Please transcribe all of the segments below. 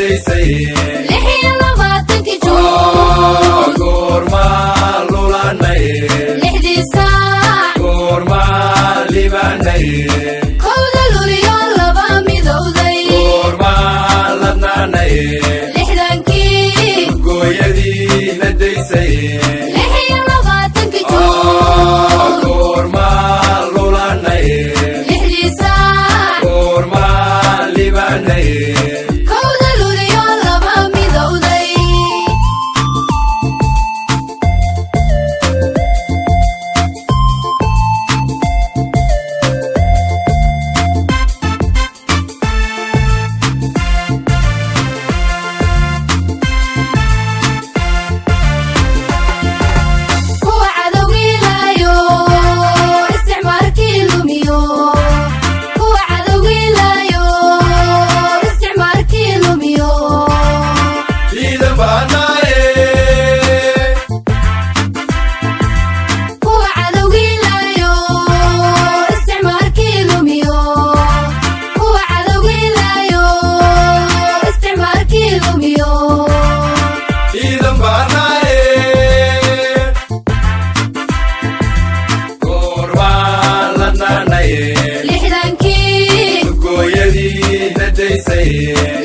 Daysay. 26-kii Juun. Goormaa lulanay? 6dii saac. Goormaa libanay? 1da Luliyo laba midowday. Goormaa ladnaanay? 60-kii. Gooyadii na daysay. 26-kii Juun. Goormaa lulanay? 6dii saac. Goormaa libanay? 1da Luliyo laba midowday. Kuwa cadowgiilaayo isticmaalkii lumiyo, kuwa cadowgiilaayo isticmaalkii lumiyo. Ciidan baanaaye. Kuwa cadowgiilaayo isticmaalkii lumiyo, kuwa cadowgiilaayo isticmaalkii lumiyo. Ciidan baanaaye. Goormaa ladnaanay? 60-kii. Gooyadii na daysay.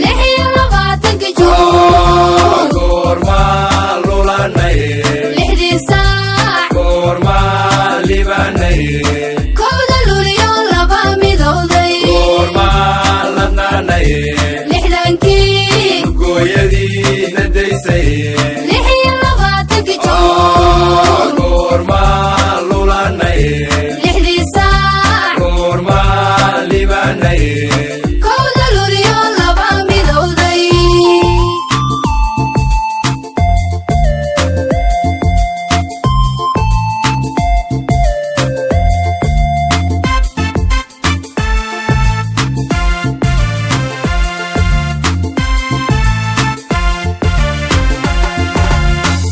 26-kii Juun. Goormaa lulanay? 6dii saac. Goormaa libanay? 1da Luliyo laba midowday. Goormaa ladnaanay? 60-kii. Gooyadii na daysay. 26-kii Juun. Goormaa lulanay? 6dii saac. Goormaa libanay? 1da Luliyo laba midowday.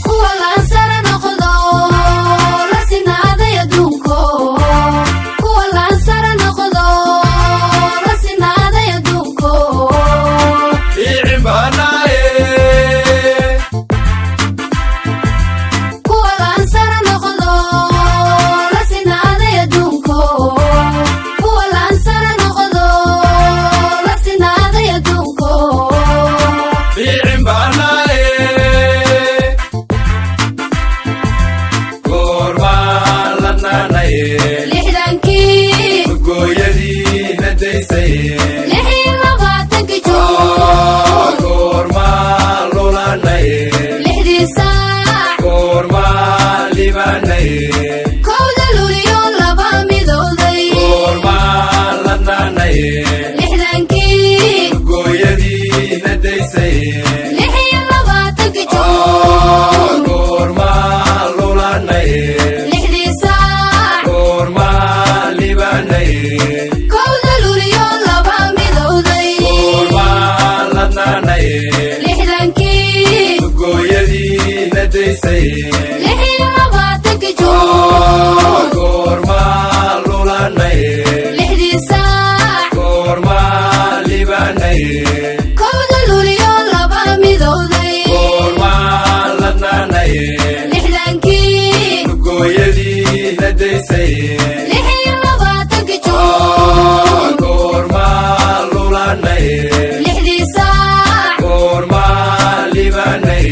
Kuwa laansara noqdo la sinaaday adduunko, kuwa laansara noqdo la sinaaday adduunko. Icin baanaaye. Kuwa laansara noqdo la sinaaday adduunko, kuwa laansara noqdo la sinaaday adduunko. Icin baanaaye. Goormaa ladnaanay? 60-kii. Gooyadii na daysay. 26-kii Juun. Goormaa lulanay? 6dii saac. Goormaa libanay? 1da Luliyo laba midowday. Goormaa ladnaanay? 60-kii. Gooyadii na daysay. 26-kii Juun. Goormaa lulanay? 6dii saac. Goormaa libanay? 1da Luliyo laba midowday. Goormaa ladnaanay? 60-kii. Gooyadii na daysay. 26-kii Juun. Goormaa lulanay? 6dii saac. Goormaa libanay? 1da Luliyo laba midowday. Goormaa ladnaanay? 60-kii. Gooyadii na daysay. 26-kii Juun. Goormaa lulanay? 6dii saac. Goormaa libanay?